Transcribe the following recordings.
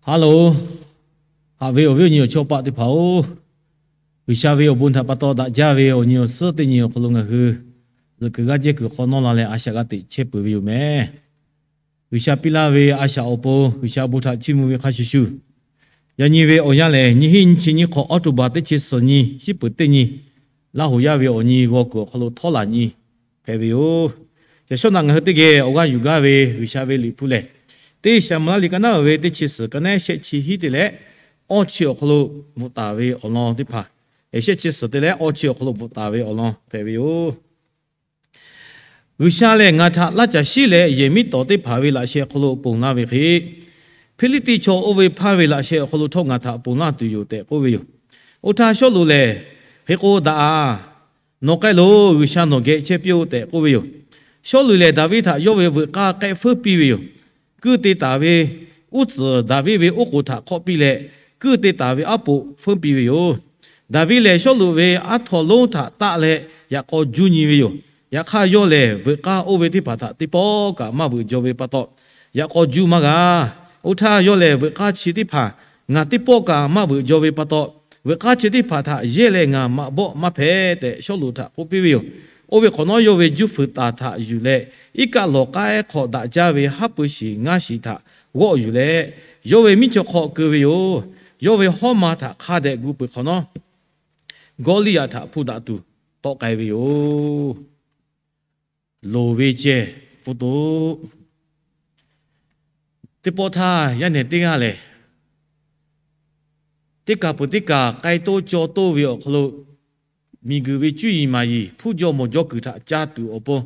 Haˉ loˬ, haꞈ ve awˬ viˉ awˬ nyi awˬ chawˇ paˆ teˇ hpaˍ-oˬ, G'uiˬsha ve awˬ bon htaꞈ pa taw daꞈ jaˇ ve awˬ nyi awˬ suhˉ teˇ nyi awˬ hk'aw lo ngaˬ hui zuhꞈ kuiˬ g'aˇ jehˇ kuiˬ hk'aw nawˇ la leh a shaꞈ g'a teꞈ chehˇ peuˬ ve yoˬ meh. G'uiˬsha piˇ laˇ ve a shaꞈ awˬ pon G'uiˬsha bon htaꞈ chiˇ mvuh ve hk'a shuˍ shuˍ, yaꞈ nyi ve awˬ yanˇ lehˬ, nyiˇ hinˉ nyiˇ chi nyiˇ hk'awꞈ October teˇ chi suhˍ nyi, shiˉ peuˬ teˇ nyi, Laˇ hoꞈ yaˇ ve awˬ nyi g'aw kuiˬ awˬ hk'aw lo htawˇ laˬ nyi hpehꞈ ve yoˬ. Yaꞈ shawˉ naꞈ ngaˬ hui teˇ geh awˬ g'aˇ yuˬ gaˇ ve G'uiˬsha ve liꞈ hpu lehˬ, teˇ Saˍmo laˇ liꞈ ka naˉ uiˍ ve teˇ chi suhˍ ka naˉ shehˆ chi hiˉ te leh awˇ chi awˬ hk'aw lo bvuhꞈ taˍ ve awˬ lawn teˇ hpaˍ, shehˆ chi suhˍ te leh awˇ chi awˬ hk'aw lo bvuhꞈ taˍ ve awˬ lawn hpehꞈ ve yoˬ. G'uiˬsha lehˬ, ngaˬ htaꞈ laˇ caˬ shiˉ leh yehˬ miˉ tawˍ teˇ hpaˍ ve laꞈ sheh awˬ hk'aw lo ponˬ laˇ ve hk'e, Hpiˇliˇtiˆ chaw oˇ ve hpaˇ ve laꞈ sheh awˬ hk'aw lo htawˇ ngaˬ htaꞈ ponˬ laˇ tuˬ yoˬ tehꞈ k'oˆ ve yoˬ. Oˇ htaˇ Sawˉluꞈ lehˬ, Hk'e k'o daꞈ-a, nawˬ k'ai loˬ. G'uiˬsha nawˬ geh chehˇ piˇ-oˆ tehꞈ k'oˆ ve yoˬ. Sawˉluꞈ lehˬ, Daˍviˆ htaꞈ yawˇ ve veuꞈ k'aˇ k'ehˆ feuˉ piˇ ve yoˬ. Kuiˇ te taˍ ve uˉ tcuhˍ Daˍviˆ ve oˉ k'oˍ htaꞈ hk'awˆ piˇ leh, kuiˇ te taˍ ve aˉ poꞈ feuˉ piˇ ve yoˬ. Daˍviˆ lehˬ, Sawˉluꞈ ve aˉ htaw lonˉ htaꞈ taˆ leh yaꞈ k'aw juˇ nyi ve yoˬ. Yaꞈ hk'aˇ, yawˇ lehˬ veuꞈ k'aˇ oˇ ve teˇ hpaˍ htaꞈ teˇ pawˆ kaꞈ maˇ veuꞈ jaw ve pa taw, yaꞈ k'aw juˇ maˇ g'a. Oˇ htaˇ, yawˇ lehˬ veuꞈ k'aˇ chi teˇ hpaˍ ngaˬ teˇ pawˆ kaꞈ maˇ veuꞈ jaw ve pa taw, veuꞈ k'aˇ chi teˇ hpaˍ htaꞈ yehˇ leh ngaˬ maꞈ bawˆ maˇ hpehꞈ tehꞈ, Sawˉluꞈ htaꞈ k'oˆ piˇ ve yoˬ. Oˇ ve hk'awꞈ nawˉ, yawˇ ve juˇ fuiˍ taˍ htaꞈ yuˬ leh, iˉ kaˆ lawˬ k'aˉ ehˉ hk'aw daꞈ jaˇ ve haˉ pui shiˍ ngaˇ shiˍ htaꞈ g'awˆ yuˬ leh, yawˇ ve miˉ chaw hk'aw keu ve yoˬ. Yawˇ ve hawˉ ma htaꞈ hk'a dehꞈ gu peuˬ hk'awꞈ nawˉ, Gawˇliˇyaꞈ htaꞈ hpu daꞈ tuˬ tawˆ k'ai ve yoˬ. Loˍ ve ceh pfuhˇ toˆ. Teˇ pawˆ htaˇ, yaˇ nehˬ teˇ g'aˇ lehˬ, teˇ kaˬ peuˬ teˇ kaˬ k'ai toˆ caw toˆ ve awˬ hk'aw lo, miˬguiˬ ve cuˇ yiˍ maˍ yiˍ hpuˇ jaw mawˬ jaw kuiˬ htaꞈ ca tuˬ awˬ pon,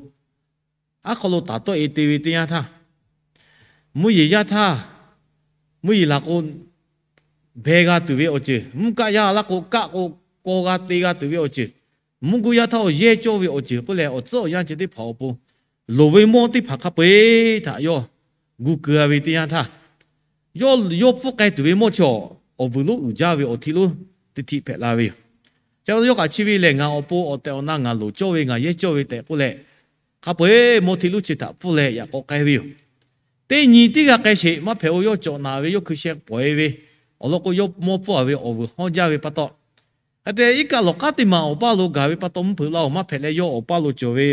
aˉ hk'aw lo taˍ tawˆ-e te ve teˇ yanˇ htaˇ, mvuhˇ yeˬ yaˇ htaˇ, mvuhˇ yeˬ laˬ k'o, beh g'a tuˬ ve awˬ ceuˬ, mvuhˇ kaˆ yaˇ laˇ k'o, kaˆ k'o, kaw g'a te g'a tuˬ ve awˬ ceuˬ, mvuhˇ guˇ yaˇ htaˇ awˬ yehˇ cawˇ ve awˬ ceuˬ k'oˆ leh, awˬ tcuhˉ awˬ yanˇ ceh teˇ hpaˍ awˬ pon loˍ ve mawˇ teˇ hpaˍ hk'a peu-eˬ htaꞈ yawˇ gu keu-a ve teˇ yanˇ htaˇ, yawˇ yawˇ pfuhˇ k'ai tuˬ ve mawˇ chi awˬ vuiˬ lonˉ uiˍ jaˇ ve awˬ htiˆ lonˉ teˇ htiˆ hpehꞈ la ve yoˬ. Chi pa taw yawˇ kaꞈ chi ve lehˬ, ngaˬ awˬ pon awˬ tehˬ awˬ na ngaˬ loˍ cawˇ ve, ngaˬ yehˇ cawˇ ve tehꞈ k'oˆ leh, hk'a peu-eˬ mawˇ htiˆ lonˉ chi htaꞈ pfuhˇ leh yaꞈ k'aw k'ai ve yoˬ. Teˇ nyi tiˉ g'a k'ai sheˍ, maˇ hpehꞈ-o. Yawˇ cawꞈ naˍ ve, yawˇ hkui sheh pawˍ-e ve, awˬ lawn k'o, yawˇ mawˇ pfuhˇ-a ve awˬ vuiˬ hawˇ jaˇ ve pa taw, hk'e te iˉ kaˆ lawˬ k'aˉ teˇ maˬ awˬ paˇ lo gaˬ ve pa taw, mvuhˇ hpeuꞈ la-oˬ, maˇ hpehꞈ leh, yawˇ awˬ paˇ lo cawˬ ve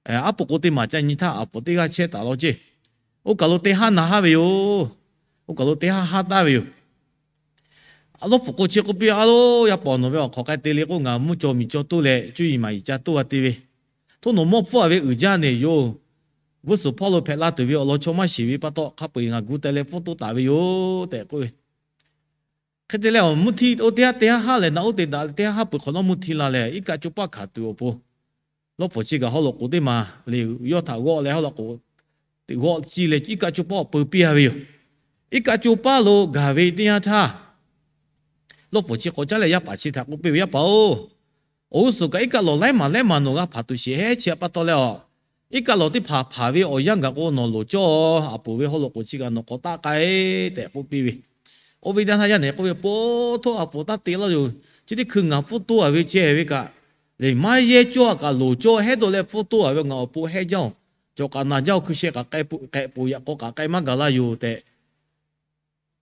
aˉ poꞈ k'o teˇ maˬ ca nyi htaˇ, aˬ poꞈ teˇ g'aˇ chehˇ taˍ law ceˇ. Oˇ kaˬ lo te haˉ na haˉ ve yoˬ. Oˇ kaˬ lo te haˉ haˉ taˍ ve yoˬ. Lawˇ pfuhˍ k'o chi k'oˆ piˇ, A loˉ, yaˇ paˍ, nawˬ ve awˬ hk'aw k'ai te le k'o, ngaˬ mvuhˇ caw miˬ caw toˇ leh cuˇ yiˍ maˍ yiˍ ca toˇ g'a te ve, htoˇ nawˬ mawˇ pfuhˇ-a ve uiˍ jaˇ ne yoˬ. Vuiˇ suhˍ hpawˇ lo hpehꞈ la tuˬ ve awˬ lawn chaw maˇ shiˍ ve pa taw, hk'a peu-eˬ ngaˬ gu teh leh pfuhˇ toˇ taˍ ve yoˬ tehꞈ k'oˆ ve. Hk'e te leh, mvuhˇ htiˇ oˇ teˇ haˉ teˇ haˉ haˉ lehˬ, naꞈ oˇ te daꞈ leh teˇ haˉ haˉ peuˬ hk'awꞈ nawˉ mvuhˇ htiˇ la lehˬ, iˉ kaˆ coˇ paˆ hkanˍ tuˬ awˬ pon, lawˇ pfuhˍ chi kaꞈ haw loꞈ k'oˍ teˇ maˬ le, yawˇ htaꞈ g'awˆ leh haw loꞈ k'oˍ g'awˆ ciˇ leh iˉ kaˆ coˇ paˆ awˬ peu piˇ-a ve yoˬ. Iˉ kaˆ coˇ paˆ lo gaˬ ve teˇ yanˇ htaˇ, lawˇ pfuhˍ chi k'awꞈ caˉ leh yaˇ paˍ chi htaꞈ k'oˆ piˇ ve, Yaˇ paˍ-oˬ, awˬ g'uˇ suhˍ kaꞈ iˉ kaˆ lawˬ laiˉ maˬ laiˉ maˬ nawˬ g'a hpanˍ tuˬ sheˍ hehˉ chi pa taw leh, aˬ, iˉ kaˆ lawˬ teˇ hpaˍ hpanˍ ve awˬ yanˇ gaˬ k'o nawˬ loˍ cawˇ-a. Aˬ poˍ ve haw loꞈ k'oˍ chi kaꞈ nawˬ k'awꞈ taˆ k'ai tehꞈ k'oˆ piˇ ve. Oˇ ve teˇ yanˇ htaˇ yaˇ nehˬ k'oˆ ve, Po, htoˇ aˬ poˍ taˇ te laˇ yoˬ. Chi teˇ hkui ngaˬ pfuhˇ toˇ-a ve ceh ve kaꞈ, lehˬ maˇ yehˇ cawˇ-a kaꞈ loˍ cawˇ hehˉ dawˇ leh pfuhˇ toˇ-a ve, ngaˬ awˬ pon hehˉ jaˇ-oˬ. Cawˬ kaꞈ naˬ jaˇ-oˬ. Hkui sheh kaꞈ k'ai poꞈ yaꞈ k'aw kaꞈ k'ai maˇ gaˬ la yoˬ tehꞈ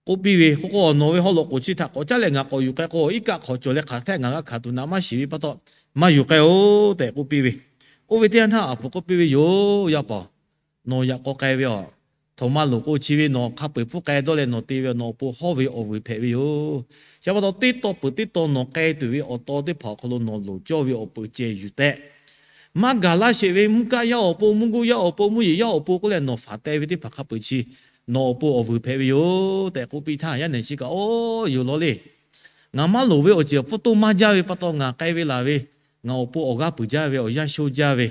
k'oˆ piˇ ve. K'o k'o, Nawˬ ve haw loꞈ k'oˍ chi htaꞈ k'awꞈ caˉ leh ngaˬ k'awꞈ yuˬ k'ai k'o, iˉ kaˆ hk'awꞈ cawˬ leh hk'aˬ htaˇ ngaˬ g'a hkanˍ tuˬ naꞈ maˇ shiˍ ve pa taw, maˇ yuˬ k'ai-oˬ tehꞈ k'oˆ piˇ ve. Oˇ ve teˇ yanˇ htaˇ aˬ poˍ k'oˆ piˇ ve, Yoˬ, yaˇ paˍ, nawˬ yaꞈ k'aw k'ai ve aˬ, htoꞈ ma loˍ k'o chi ve nawˬ hk'a peu-eˬ pfuhˇ k'ai dawˇ leh nawˬ te ve nawˬ awˬ pon hawˇ ve awˬ vuiˬ hpehꞈ ve yoˬ. Chi pa taw teˇ taw peuˬ teˇ taw nawˬ k'ai tuˬ ve awˬ taw teˇ hpaˍ awˬ hk'aw lo nawˬ loˍ cawˇ ve awˬ peuˬ ceh yuˬ tehꞈ, maˇ gaˬ laˇ sheˍ ve mvuhˇ kaˆ yaˇ awˬ pon, mvuhˇ guˇ yaˇ awˬ pon, mvuhˇ yeˬ yaˇ awˬ pon k'oˆ leh nawˬ hfanˍ teh ve teˇ hpaˍ hk'a peu-eˬ chi nawˬ awˬ pon awˬ vuiˬ hpehꞈ ve yoˬ tehꞈ k'oˆ piˇ htaˇ, yaˇ nehˬ chi kaꞈ, Oˇ, yoˬ law le. Ngaˬ maˇ loˍ ve awˬ ceuˬ pfuhˇ toˇ maˇ jaˇ ve pa taw ngaˬ k'ai ve laˬ ve, ngaˬ awˬ pon awˬ g'aˇ puiˍ jaˇ ve, awˬ yanˇ sho jaˇ ve,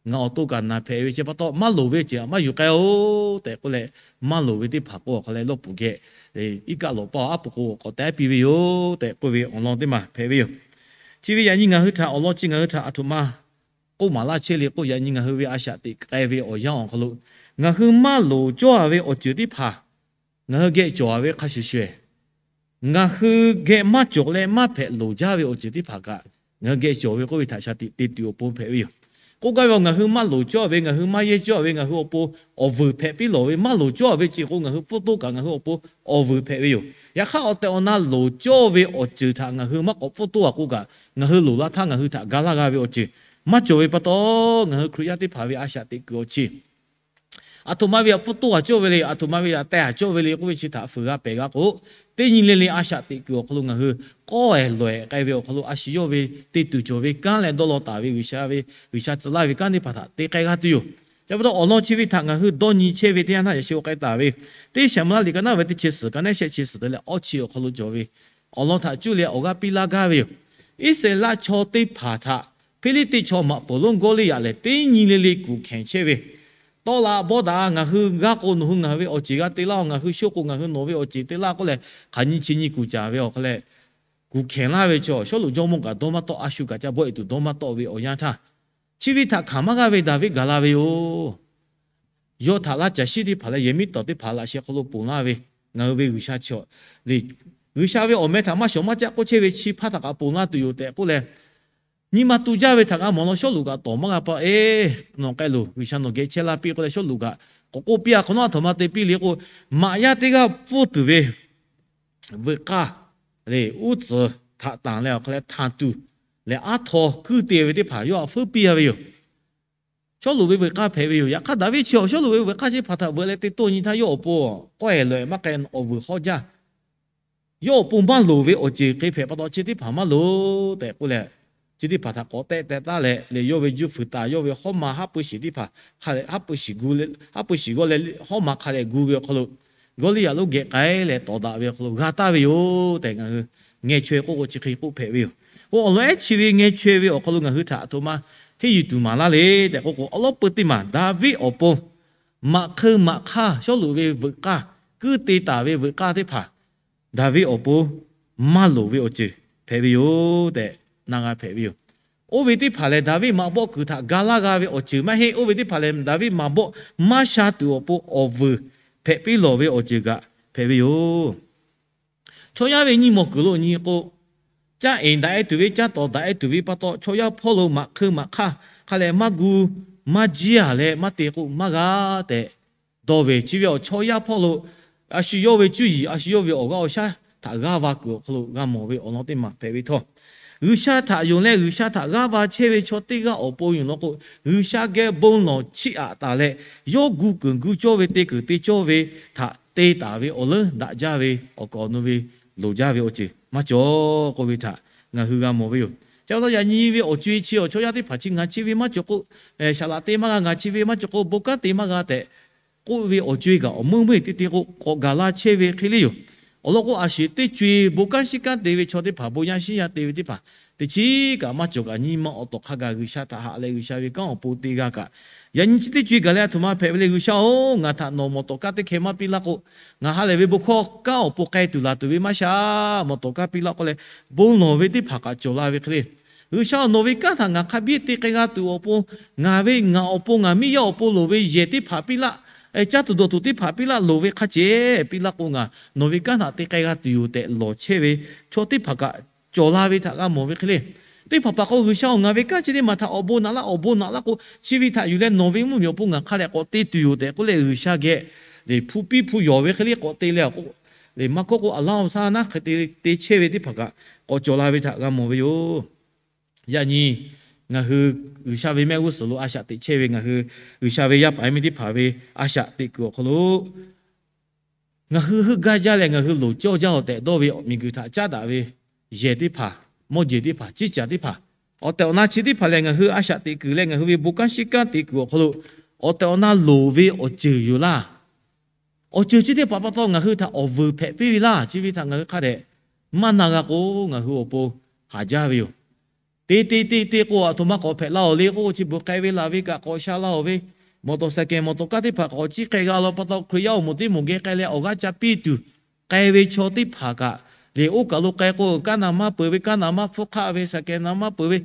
ngaˬ awˬ to kaꞈ naˬ hpehꞈ ve chi pa taw, maˇ loˍ ve ceuˬ maˇ yuˬ k'ai-oˬ tehꞈ k'oˆ leh, maˇ loˍ ve teˇ hpaˍ k'o awˬ hk'aw leh lawˇ pfuhˍ geh iˉ kaˆ lawˬ paˇ aˉ poˍ k'o k'awꞈ teh piˇ ve yoˬ tehꞈ k'oˆ ve awˬ lawn teˇ maˬ hpehꞈ ve yoˬ. Chi ve yaꞈ nyi ngaˬ hui htaꞈ awˬ lawn chi ngaˬ hui htaꞈ aˬ htoꞈ ma k'oˆ maˍ laˇ chehˇ le k'o, yaꞈ nyi ngaˬ hui ve a shaꞈ teꞈ k'ai ve awˬ yanˇ awˬ hk'aw lo, ngaˬ hui maˇ loˍ cawˇ-a ve awˬ ceuˬ teˇ hpaˍ ngaˬ hui geh cawˬ-a ve hk'a shuˍ shuˍ, ngaˬ hui geh maˇ cawˬ leh maˇ hpehꞈ loˍ jaˇ ve awˬ ceuˬ teˇ hpaˍ kaꞈ ngaˬ hui geh cawˬ ve k'oˆ ve htaꞈ shaˍ tiꞈ te tuˬ awˬ pon hpehꞈ ve yoˬ. K'oˆ gaˇ ve, ngaˬ hui maˇ loˍ cawˇ ve, ngaˬ hui maˇ yehˇ cawˇ ve, ngaˬ hui awˬ pon awˬ vuiˬ hpehꞈ piˇ lawˬ ve, maˇ loˍ cawˇ ve chi k'o ngaˬ hui pfuhˇ toˇ kaꞈ ngaˬ hui awˬ pon awˬ vuiˬ hpehꞈ ve yoˬ. Yaꞈ hk'aˇ awˬ tehˬ awˬ na loˍ cawˇ ve awˬ ceuˬ htaꞈ ngaˬ hui maˇ k'awꞈ pfuhˇ toˇ a k'o kaꞈ, ngaˬ hui loˍ la htaˇ ngaˬ hui htaꞈ ga laˇ g'a ve awˬ ceuˬ maˇ cawˬ ve pa taw, ngaˬ hui Hkriꞈ yaˇ teˇ hpaˍ ve a shaꞈ teꞈ kuiˬ awˬ chi aˬ htoꞈ ma ve htaꞈ pfuhˇ toˇ a cawˇ ve le, aˬ htoꞈ ma ve htaꞈ teh a cawˇ ve le k'oˆ ve chi htaꞈ fuiˍ g'a pehˬ g'a k'o, teˇ nyi le le a shaꞈ teꞈ kuiˬ awˬ hk'aw lo ngaˬ hui k'awˇ ehˍ lawˬ ehˍ k'ai ve awˬ hk'aw lo a shu yawˇ ve te tuˬ cawˬ ve kanˉ leh dawˇ law taˍ ve G'uiˬsha ve, G'uiˬsha tcuh laˇ ve kanˉ teˇ hpaˍ htaꞈ te k'ai g'a tuˬ yoˬ. Chi pa taw awˬ lawn chi ve htaꞈ ngaˬ hui dawˇ nyi chehˇ ve teˇ yanˇ htaˇ yaꞈ sheh k'ai taˍ ve, teˇ Shaˍmuˍlaˆ liꞈ ka naˉ ve teˇ chi suhˍ ka naˉ shehˆ chi suhˍ te leh awˇ chi awˬ hk'aw lo cawˬ ve awˬ lawn htaꞈ cuˇ leh awˬ g'aˇ piˇ laˇ gaˇ ve yoˬ. Iˉsaˍreˍlaˆ chaw teˇ hpaˍ htaꞈ Hpiˇliˇtiˆ chaw maꞈ poˍ lonˉ Gawˇliˇyaꞈ lehˬ teˇ nyi le le kuˬ hkehˬ chehˇ ve, tawˆ la bawˇ daꞈ, ngaˬ hui g'aˇ k'o nawˬ hui ngaˬ hui ve awˬ ceˬ g'a te laˇ-oˬ, ngaˬ hui sho k'o ngaˬ hui nawˬ ve awˬ ceˬ te laˇ k'oˆ leh, hk'aˬ nyi chi nyi kuˬ caˍ ve awˬ hk'aw leh, kuˬ hkehˬ laˇ ve chaw Sawˉluꞈ jawˇmawˇ kaꞈ dawˇ maˇ tawˆ, a shu kaꞈ ca bawˆ e tuˬ dawˇ maˇ tawˆ ve awˬ yanˇ htaˇ, chi ve htaꞈ hkanˍ maˇ g'aˇ ve Daˍviˆ gaˬ la ve yoˬ. Yawˇ htaꞈ laˇ caˬ shiˉ teˇ hpaˍ leh yehˬ miˉ tawˍ teˇ hpaˍ laꞈ sheh hk'aw lo ponˬ laˇ ve, ngaˬ hui ve G'uiˬsha chi le, G'uiˬsha ve awˬ meh htaꞈ maˇ shawˍ maˇ caˆ k'oˆ chehˇ ve chi hpaˇ htaꞈ kaꞈ ponˬ laˇ tuˬ yoˬ tehꞈ k'oˆ leh, nyi ma tu jaˇ ve htaꞈ g'a mawˬ law Sawˉluꞈ kaꞈ tawˍ maˇ g'a pa, Eˬ, nawˬ k'ai loˬ, G'uiˬsha nawˬ geh chehˇ laˇ piˇ k'oˆ leh Sawˉluꞈ kaꞈ k'awꞈ k'oˆ piˇ a hk'awꞈ nawˉ, aˬ htoꞈ ma te piˇ le k'o, maꞈ yaˇ teˇ g'aˇ pfuhˇ tuˬ ve veuꞈ k'aˇ le uˉ tcuhˍ htaꞈ tanˬ leh awˬ hk'aw leh htanˬ tuˬ leh aˉ htaw kuiˇ te ve teˇ hpaˍ yawˇ htaꞈ feuˉ piˇ a ve yoˬ. Sawˉluꞈ ve veuꞈ k'aˇ hpehꞈ ve yoˬ. Yaꞈ hk'aˇ Daˍviˆ chi awˬ Sawˉluꞈ ve veuꞈ k'aˇ chi hpaˍ htaꞈ veuꞈ leh te toˇ nyi htaˇ yawˇ awˬ pon k'awˇ ehˍ lawˬ ehˍ maˇ k'ai, awˬ vuiˬ hawˉ jaˇ. Yawˇ awˬ pon maˇ loˍ ve awˬ ceuˬ hk'e hpehꞈ pa taw chi teˇ hpaˍ maˇ loˍ tehꞈ k'oˆ leh, chi teˇ hpaˍ htaꞈ k'awꞈ tehˆ teh taˉ leh le, yawˇ ve juˇ fuiˍ taˍ yawˇ ve hawˉ ma haˉ pui shiˍ teˇ hpaˍ hk'a leh, haˉ pui shiˍ gu leh, haˉ pui shiˍ g'awˇ leh hawˉ ma hk'a leh gu ve awˬ hk'aw lo, Gawˇliˇyaꞈ lonˉ geh k'ai leh tawˍ daꞈ ve awˬ hk'aw lo g'a taˍ ve yoˬ tehꞈ ngaˬ hui ngeh chaweh k'oˆ k'o chi hk'e k'oˆ hpehꞈ ve yoˬ. K'o awˬ lawn ehˉ chi ve ngeh chaweh ve awˬ hk'aw lo ngaˬ hui htaꞈ aˬ htoꞈ ma henˇ yuˬ tuˬ maˍ laˇ le tehꞈ k'oˆ k'o, awˉ lawˉ peu teˇ maˬ Daˍviˆ awˬ pon maꞈ hk'eu maꞈ hk'aˇ Sawˉluꞈ ve veuꞈ k'aˇ, kuiˇ te taˍ ve veuꞈ k'aˇ teˇ hpaˍ Daˍviˆ awˬ pon maˇ loˍ ve awˬ ceuˬ hpehꞈ ve yoˬ tehꞈ na g'a hpehꞈ ve yoˬ. Oˇ ve teˇ hpaˍ lehˬ Daˍviˆ maꞈ bawˆ kuiˬ htaꞈ ga laˇ g'a ve awˬ ceuˬ maˇ heˆ. Oˇ ve teˇ hpaˍ lehˬ Daˍviˆ maꞈ bawˆ maˇ sha tuˬ awˬ pon awˬ vuiˬ hpehꞈ piˇ lawˬ ve awˬ ceuˬ kaꞈ hpehꞈ ve yoˬ. Chaw yaˇ ve nyiˇ mawˬ kuiˬ lo nyi k'o, caˇ eˍ daꞈ e tuˬ ve, caˇ tawˍ daꞈ e tuˬ ve pa taw, chaw yaˇ hpawˇ lo maꞈ hk'eu maꞈ hk'aˇ hk'a leh maˇ gu maˇ jiˇ a leh maˇ te k'o maˇ g'a tehꞈ dawˇ ve, chi ve awˬ chaw yaˇ hpawˇ lo a shu yawˇ ve cuˇ yiˍ, a shu yawˇ ve awˬ g'aˇ awˬ shaˉ htaꞈ g'aˇ va kuiˬ awˬ hk'aw lo g'a mawˬ ve awˬ lawn teˇ maˬ hpehꞈ ve htawˇ, G'uiˬsha htaꞈ yonˍ leh G'uiˬsha htaꞈ g'aˇ va chehˇ ve chaw teˇ g'aˇ awˬ pon yoˬ law k'o, G'uiˬsha geh bon lawˬ chiˇ aꞈ taˍ leh, yawˇ gu keunˍ gu cawˇ ve te keunˍ te cawˇ ve htaꞈ te taˍ ve awˬ leuˉ daꞈ jaˇ ve awˬ kaˍ awˬ nu ve loˍ jaˇ ve awˬ ceuˬ maˇ cawˬ k'oˆ ve htaꞈ ngaˬ hui g'a mawˬ ve yoˬ. Ca taw yaꞈ nyi ve awˬ co-e chi awˬ chaw yaˇ teˇ hpaˍ chi ngaˬ chi ve maˇ cawˬ k'o, saˍ laꞈ te maˇ g'a, ngaˬ chi ve maˇ cawˬ k'o bon kanˉ te maˇ g'a tehꞈ k'oˆ ve awˬ co-e kaꞈ awˬ meuˇ meuˇ te te k'o k'awꞈ gaˬ la chehˇ ve hk'e le yoˬ. Awˬ lawn k'o, a shu teˇ co-e bon kanˉ shiˉ kanˉ te ve chaw teˇ hpaˍ, bon yaˇ shiˉ yaˇ te ve teˇ hpaˍ, teˇ chiˉ kaꞈ maˇ cawˬ kaꞈ nyi ma awˬ tawˍ hk'a gaˬ G'uiˬsha htaꞈ haꞈ leh G'uiˬsha ve kanˉ awˬ pon te g'a kaꞈ, yaꞈ nyi chi teˇ co-e gaˬ leh aˬ htoꞈ ma hpehꞈ ve le, G'uiˬsha-oˬ, ngaˬ htaꞈ nawˬ mawˬ tawˍ kaˇ teˇ hkeh maˇ piˇ laˇ k'o, ngaˬ ha lehˬ ve bon hkawˇ kanˉ awˬ pon k'ai tuˬ laˬ tuˬ ve maˇ sha, mawˬ tawˍ kaˇ piˇ laˇ k'oˆ leh, bon lawˬ ve teˇ hpaˍ kaꞈ cawˬ la ve hk'e le. G'uiˬsha-oˬ, nawˬ ve kanˉ htaꞈ ngaˬ hk'a biˇ te k'ai g'a tuˬ awˬ pon, ngaˬ ve ngaˬ awˬ pon ngaˬ miˇ yaˇ awˬ pon loˍ ve yehˬ teˇ hpaˍ piˇ laˇ, caˇ tuˬ dawˬ tuˬ teˇ hpaˍ piˇ laˇ, loˍ ve hk'a ceh piˇ laˇ k'o, ngaˬ nawˬ ve kanˉ htaꞈ te k'ai g'a tuˬ yoˬ tehꞈ lawˬ chehˇ ve chaw teˇ hpaˍ kaꞈ cawˬ la ve htaꞈ g'a mawˬ ve hk'e le. Teˇ hpaˍ hpaˍ k'o, G'uiˬsha-oˬ, ngaˬ ve kanˉ chi teˇ maˬ htaꞈ awˬ bon naꞈ laˇ, awˬ bon naꞈ laˇ k'o, chi ve htaꞈ yuˬ leh nawˬ ve mvuhˇmiˬ awˬ pon ngaˬ hk'a dehꞈ k'awꞈ te tuˬ yoˬ tehꞈ k'oˆ leh G'uiˬsha geh lehˬ hpu piˇ hpu yawˬ ve hk'e le k'awꞈ te leh awˬ k'o, lehˬ maˇ hkawˇ k'o, aˬ laˇ awˬ saˉ naˉ hk'e te te chehˇ ve teˇ hpaˍ kaꞈ k'awꞈ cawˬ la ve htaꞈ g'a mawˬ ve yoˬ. Yaꞈ nyi ngaˬ hui G'uiˬsha ve mehˆ g'uˇ suhˍ lo a shaꞈ teꞈ chehˇ ve ngaˬ hui G'uiˬsha ve yaˇ paˍ yaˇ miˇ teˇ hpaˍ ve a shaꞈ teꞈ kuiˬ awˬ hk'aw lo, ngaˬ hui heuˆ gaˇ jaˇ leh ngaˬ hui loˍ cawˇ jaˇ-oˬ tehꞈ dawˇ ve miˬguiˬ htaꞈ caˉ daꞈ ve yehˬ teˇ hpaˍ, mawˇ jeˬ teˇ hpaˍ, ciˉ caˍ teˇ hpaˍ, awˬ tehˬ awˬ na chi teˇ hpaˍ lehˬ, ngaˬ hui a shaꞈ teꞈ kuiˬ leh ngaˬ hui ve bon kanˉ shiˉ kanˉ te kuiˬ awˬ hk'aw lo awˬ tehˬ awˬ na loˍ ve awˬ ceuˬ yoˬ laˇ. Awˬ ceuˬ chi teˇ hpaˍ pa taw ngaˬ hui htaꞈ awˬ vuiˬ hpehꞈ piˇ ve laˇ. Chi ve htaꞈ ngaˬ hui hk'a dehꞈ maˇ na g'a k'o, ngaˬ hui awˬ pon haˍ jaˇ ve yoˬ. Te te te te k'o, aˬ htoꞈ ma k'awꞈ hpehꞈ la-oˬ le k'oˆ k'o, chi beuꞈ k'ai ve laˬ ve kaꞈ k'awꞈ sha la-oˬ ve, mawˬ tawˍ saˍ kehˬ mawˬ tawˍ kaˇ teˇ hpaˍ k'awꞈ ciˉ k'ai g'a law pa taw, Hkriꞈ yaˇ awˬ moˍ teˇ moˍ geh k'ai leh awˬ g'aˇ ca piˇ tuˬ k'ai ve chaw teˇ hpaˍ kaꞈ, lehˬ oˇ kaˬ lo k'ai k'o, kanˉ naˍ maˇ peuˬ ve, kanˉ naˍ maˇ hpfuhˇ hk'aˆ ve, saˍ kehˬ naˍ maˇ peuˬ ve,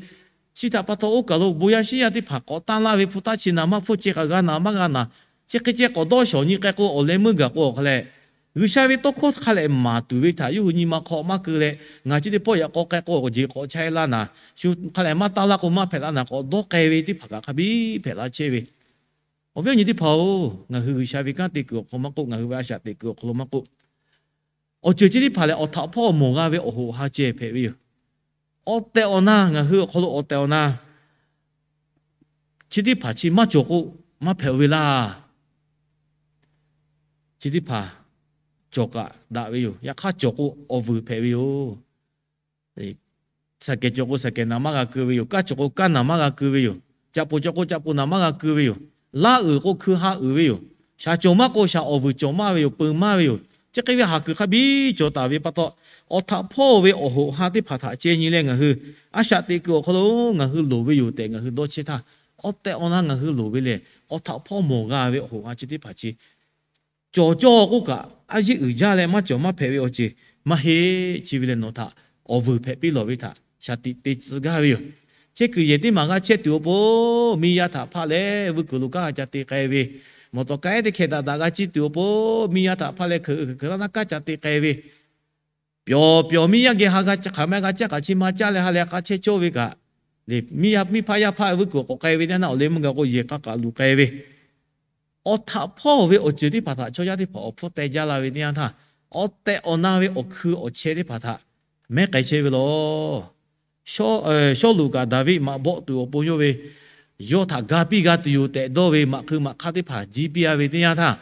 chi htaꞈ pa taw oˇ kaˬ lo bon yaˇ shiˉ yaˇ teˇ hpaˍ k'awꞈ tanˇ laˇ ve hpu taˇ chi naˍ maˇ hpfuhˇ, chi k'aꞈ g'a naˍ maˇ g'a naˍ, chi hk'e ceh k'awꞈ dawˇ shawˍ nyi k'ai k'o, awˬ leh meuˇ gaˬ k'o awˬ hk'a leh, G'uiˬsha ve tawˇ hkawˇ hk'a lehˬ maˍ tuˬ ve htaꞈ yawˇ hui nyi ma hk'aw maˇ keu leh, ngaˬ chi teˇ pawˆ yaꞈ k'aw k'ai k'o, awˬ jeˬ k'awꞈ chehˇ laˇ naˍ, shu hk'a lehˬ maˇ taˇ laˇ k'o maˇ hpehꞈ laˇ naˍ k'awꞈ dawˇ k'ai ve teˇ hpaˍ kaꞈ hk'a biˇ hpehꞈ la chehˇ ve. Awˬ viˉ awˬ nyi teˇ hpaˍ-oˬ, ngaˬ hui G'uiˬsha ve kanˉ te kuiˬ awˬ hk'aw maˇ k'oˆ, ngaˬ hui ve a shaꞈ teꞈ kuiˬ awˬ hk'aw lo maˇ k'oˆ, awˬ ceuˬ chi teˇ hpaˍ lehˬ, awˬ htaꞈ hpawˇ mawˬ g'a ve awˬ hoꞈ ha ceh hpehꞈ ve yoˬ. Awˬ tehˬ awˬ na, ngaˬ hui awˬ hk'aw lo awˬ tehˬ awˬ na chi teˇ hpaˍ chi maˇ cawˬ k'o maˇ hpehꞈ ve laˇ. Chi teˇ hpaˍ cawˬ kaꞈ daꞈ ve yoˬ. Yaꞈ hk'aˇ cawˬ k'o awˬ vuiˬ hpehꞈ ve yoˬ. Saˍkehˍ cawˬ k'o saˍkehˍ naˍ maˇ g'a keu ve yoˬ. Kaˇ cawˬ k'o kaˇ naˍ maˍ g'a keu ve yoˬ. Caꞈ poˍ cawˬ k'o caꞈ poˍ naˍ maˇ g'a keu ve yoˬ. Laˇ uiˍ k'o hkui ha uiˍ ve yoˬ. Shaˍ cawˬ maˇ k'o shaˍ awˬ vuiˬ cawˬ maˇ ve yoˬ. Peu maˇ ve yoˬ. Chi hk'e ve haˍ kuiˬ hk'a biˇ cawˬ taˍ ve pa taw, awˬ htaꞈ hpawˇ ve awˬ hoꞈ ha teˇ hpaˍ htaꞈ ceh nyi leh ngaˬ hui a shaꞈ teꞈ kuiˬ awˬ hk'aw lo ngaˬ hui loˍ ve yoˬ tehꞈ ngaˬ hui dawˇ chehˇ htaˇ, awˬ tehˬ awˬ na ngaˬ hui loˍ ve lehˬ, awˬ htaꞈ hpawˇ mawˬ g'a ve awˬ hoꞈ ha chi teˇ hpaˍ chi cawˬ cawˇ k'oˆ kaꞈ, a yeˇ uiˍ jaˇ leh maˇ cawˬ maˇ hpehꞈ ve awˬ ceuˬ maˇ heˆ. Chi ve lehˬ, nawˬ htaꞈ awˬ vuiˬ hpehꞈ piˇ lawˬ ve htaꞈ shaˍ tiꞈ te tcuh gaˇ ve yoˬ. Chehˇ kuiˬ yehˬ teˇ maˬ g'a chehˇ tuˬ awˬ pon, miˇ yaˇ htaꞈ hpaˆ leh vuiˇ kuiˬ lo kanˉ ca te k'ai ve, mawˬ tawˍ kanˉ ehˉ teˇ hkeh daꞈ daꞈ g'a ciˇ tuˬ awˬ pon, miˇ yaˇ htaꞈ hpaˆ leh hkeuꞈ hkeuꞈ laˇ naˇ kanˉ ca te k'ai ve, pyawˬ pyawˬ miˇ yaˇ geh ha g'a hk'aˬ ma g'a caˇ kaꞈ chi ma caˇ leh ha leh k'a chehˇ cawˇ ve kaꞈ, miˇ yaˇ miˇ hpaˆ yaˇ hpaˆ vuiˇ kuiˬ k'awꞈ k'ai ve teˇ yanˇ, awˬ leh mvuhˇ g'a k'o yehˬ k'a kaꞈ luˬ k'ai ve, awˬ htaꞈ hpawˇ ve awˬ ceuˬ teˇ hpaˍ htaꞈ chaw yaˇ teˇ hpaˍ awˬ hpfuhˇ teh jaˇ la ve teˇ yanˇ htaˇ, awˬ tehˬ awˬ na ve awˬ hkui awˬ chehˇ teˇ hpaˍ htaꞈ mehˉ k'ai chehˇ ve law. Sawˉluꞈ kaꞈ Daˍviˆ maꞈ bawˆ tuˬ awˬ pon yawˇ ve, yawˇ htaꞈ ga piˇ g'a tuˬ yoˬ tehꞈ dawˇ ve maꞈ hkui maꞈ hk'aˇ teˇ hpaˍ jiˇ piˇ a ve teˇ yanˇ htaˇ,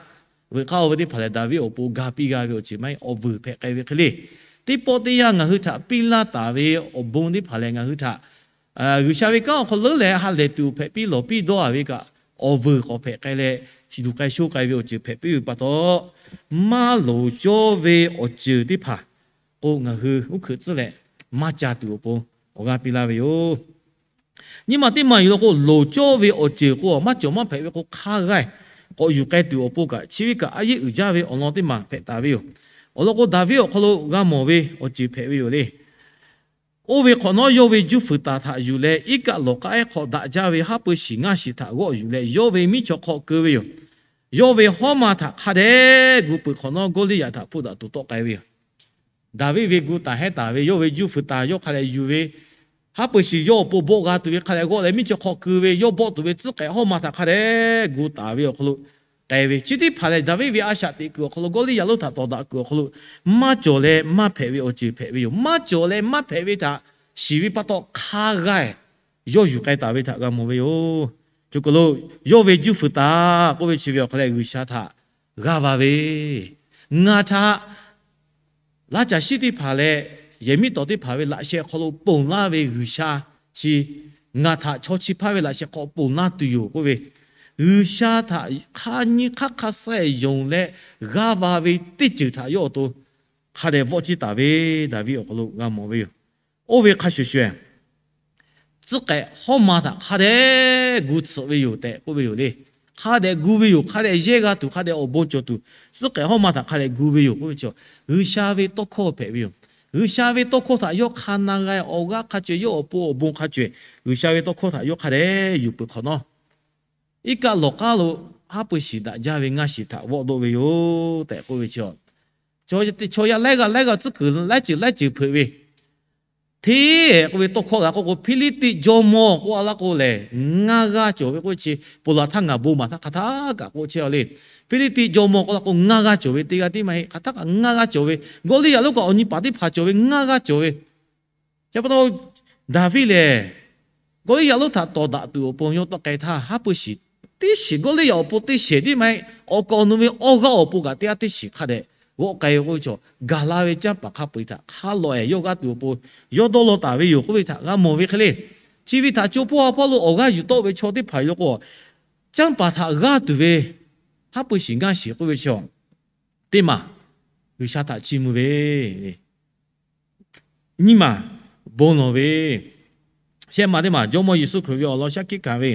veuꞈ k'aˇ oˇ ve teˇ hpaˍ lehˬ Daˍviˆ awˬ pon ga piˇ g'a ve awˬ ceuˬ maˇ heˆ, awˬ vuiˬ hpehꞈ k'ai ve hk'e le. Teˇ pawˆ teˇ yanˇ ngaˬ hui htaꞈ piˇ laˇ taˍ ve awˬ bon teˇ hpaˍ lehˬ ngaˬ hui htaꞈ G'uiˬsha ve kanˉ awˬ hk'aw lo lehˬ ha lehˬ tuˬ hpehꞈ piˇ lawˬ piˇ dawˇ a ve kaꞈ, awˬ vuiˬ k'awꞈ hpehꞈ k'ai leh, luˬ k'ai sho k'ai ve awˬ ceuˬ hpehꞈ piˇ ve pa taw, maˇ loˍ cawˇ ve awˬ ceuˬ teˇ hpaˍ k'o ngaˬ hui uˉ hkeuꞈ tcuhˉ leh maˇ ca tuˬ awˬ pon awˬ g'aˇ piˇ laˇ ve yoˬ. Nyi ma teˇ maˬ yuˬ la k'o, loˍ cawˇ ve awˬ ceuˬ k'o maˇ cawˬ maˇ hpehꞈ ve k'o hk'aˇ g'aˇ k'awꞈ yuˬ k'ai tuˬ awˬ pon kaꞈ, chi ve kaꞈ a yeˇ uiˍ jaˇ ve awˬ lawn teˇ maˬ hpehꞈ taˍ ve yoˬ. Awˬ lawn k'o, Daˍviˆ awˬ hk'aw lo g'a mawˬ ve awˬ ceuˬ hpehꞈ ve yoˬ le. Oˇ ve hk'awꞈ nawˉ yawˇ ve juˇ fuiˍ taˍ htaꞈ yuˬ leh, iˉ kaˆ lawˬ k'aˉ ehˉ hk'aw daꞈ jaˇ ve haˉ pui shiˍ ngaˇ shiˍ htaꞈ g'awˆ yuˬ leh, yawˇ ve miˉ chaw hk'aw keu ve yoˬ. Yawˇ ve hawˉ ma htaꞈ hk'a dehꞈ gu peuˬ hk'awꞈ nawˉ Gawˇliˇyaꞈ htaꞈ hpfuhˆ daꞈ tuˬ tawˆ k'ai ve yoˬ. Daˍviˆ ve gu taˍ hehˉ taˍ ve yawˇ ve juˇ fuiˍ taˍ yawˇ hk'a dehꞈ yuˬ ve, haˉ pui shiˍ yawˇ awˬ pon bawˆ g'a tuˬ ve hk'a dehꞈ g'awˆ leh miˉ chaw hk'aw keu ve, yawˇ bawˆ tuˬ ve tcuhˉ k'ehꞈ hawˉ ma htaꞈ hk'a dehꞈ gu taˍ ve awˬ hk'aw lo k'ai ve, chi teˇ hpaˍ lehˬ Daˍviˆ ve a shaꞈ teꞈ kuiˬ awˬ hk'aw lo, Gawˇliˇyaꞈ lonˉ htaꞈ tawˍ daꞈ kuiˬ awˬ hk'aw lo maˇ cawˬ leh maˇ hpehꞈ ve awˬ ceuˬ hpehꞈ ve yoˬ. Maˇ cawˬ leh maˇ hpehꞈ ve htaꞈ shiˍ ve pa taw hk'aˇ g'aˇ yawˇ yuˬ k'ai taˍ ve htaꞈ g'a mawˬ ve yoˬ. Cawˬ k'o lo, yawˇ ve juˇ fuiˍ taˍ k'oˆ ve chi ve awˬ hk'a lehˬ G'uiˬsha htaꞈ g'aˇ va ve, ngaˬ htaꞈ laˇ caˬ shiˉ teˇ hpaˍ leh yehˬ miˉ tawˍ teˇ hpaˍ ve laꞈ sheh hk'aw lo ponˬ laˇ ve G'uiˬsha chi ngaˬ htaꞈ chaw chi hpaˇ ve laꞈ sheh hk'aw ponˬ laˇ tuˬ yoˬ k'oˆ ve, G'uiˬsha htaꞈ hk'a nyi hk'aˇ hk'a suh yonˍ leh g'aˇ va ve teˇ ceuˬ htaꞈ yawˇ awˬ to hk'a dehꞈ vawˆ ciˇ taˍ ve Daˍviˆ awˬ hk'aw lo g'a mawˬ ve yoˬ. Oˇ ve hk'a shuˍ shuˍ, tcuhˉ k'ehꞈ hawˉ ma htaꞈ hk'a dehꞈ gu tsuhꞈ ve yoˬ tehꞈ k'oˆ ve yoˬ le. Hk'a dehꞈ gu ve yoˬ. Hk'a dehꞈ yehˇ g'a tuˬ, hk'a dehꞈ awˬ bon cawˬ tuˬ, tcuhˉ k'ehꞈ hawˉ ma htaꞈ hk'a dehꞈ gu ve yoˬ k'oˆ ve chi, G'uiˬsha ve tawˇ hkawˇ hpehꞈ ve yoˬ. G'uiˬsha ve tawˇ hkawˇ htaꞈ yawˇ hk'a na g'a, awˬ g'aˇ hk'a caweh, yawˇ awˬ pon awˬ bon hk'a caweh, G'uiˬsha ve tawˇ hkawˇ htaꞈ yawˇ hk'a dehꞈ yuˬ peuˬ hk'awꞈ nawˉ, iˉ kaˆ lawˬ k'aˉ lo haˉ pui shiˍ daꞈ jaˇ ve ngaˇ shiˍ htaꞈ vawˆ doˆ ve yoˬ tehꞈ k'oˆ ve chi, chaw yaˇ laiˉ g'aˇ laiˉ g'aˇ tcuhˉ kuiˬ laiˉ ceuˬ laiˉ ceuˬ hpeuꞈ ve, hteˇ k'oˆ ve tawˇ hkawˇ g'a k'oˆ k'o, Hpiˇliˇtiˆ jawˇmawˇ k'oˆ a laˇ k'o lehˬ, ngaˇ g'aˇ cawˬ ve k'oˆ ve chi, ponˬ laˬ htaˇ ngaˬ bon maˍ htaˇ hk'a htaˇ kaꞈ k'oˆ chehˇ a le. Hpiˇliˇtiˆ jawˇmawˇ k'oˆ la k'o ngaˇ g'aˇ cawˬ ve, teˇ g'aˇ tiˉ maˇ heˆ, hk'a htaˇ kaꞈ ngaˇ g'aˇ cawˬ ve, Gawˇliˇyaꞈ lonˉ kaꞈ awˬ nyi paˍ teˇ hpaˍ cawˬ ve ngaˇ g'aˇ cawˬ ve, chi pa taw Daˍviˆ lehˬ, Gawˇliˇyaꞈ lonˉ htaꞈ tawˍ daꞈ tuˬ awˬ pon yawˇ tawˆ k'ai htaˇ, haˉ pui shiˍ teˇ shiˍ, Gawˇliˇyaꞈ awˬ pon teˇ shehˍ tiˉ maˇ heˆ, awˬ kaˍ awˬ nu ve awˬ g'aˇ awˬ pon kaꞈ teˇ g'aˇ teˇ shiˍ hk'a dehꞈ g'awˆ k'ai ve k'oˆ ve chi, gaˬ la ve canˇ paˍ hk'a peu-eˬ htaꞈ hk'a lawꞈ-ehˍ yawˇ g'aˇ tuˬ awˬ pon yawˇ dawˇ law taˍ ve yoˬ k'oˆ ve htaꞈ g'a mawˬ ve hk'e le. Chi ve htaꞈ co hpawˇ ha hpawˇ lo awˬ g'aˇ yuˬ tawˆ ve chaw teˇ hpaˍ yoˬ k'o, canˇ paˍ htaꞈ g'aˇ tuˬ ve haˉ pui shiˍ ngaˇ shiˍ k'oˆ ve chi, teˇ maˬ G'uiˬsha htaꞈ chiˇ mvuh ve, nyiˇ maˬ bon lawˬ ve, shehˆ maˬ teˇ maˬ Jawˇmawˇ Yeˍsuˆ Hkriꞈ ve awˬ lawn shaˉ hkiˆ hkanˍ ve,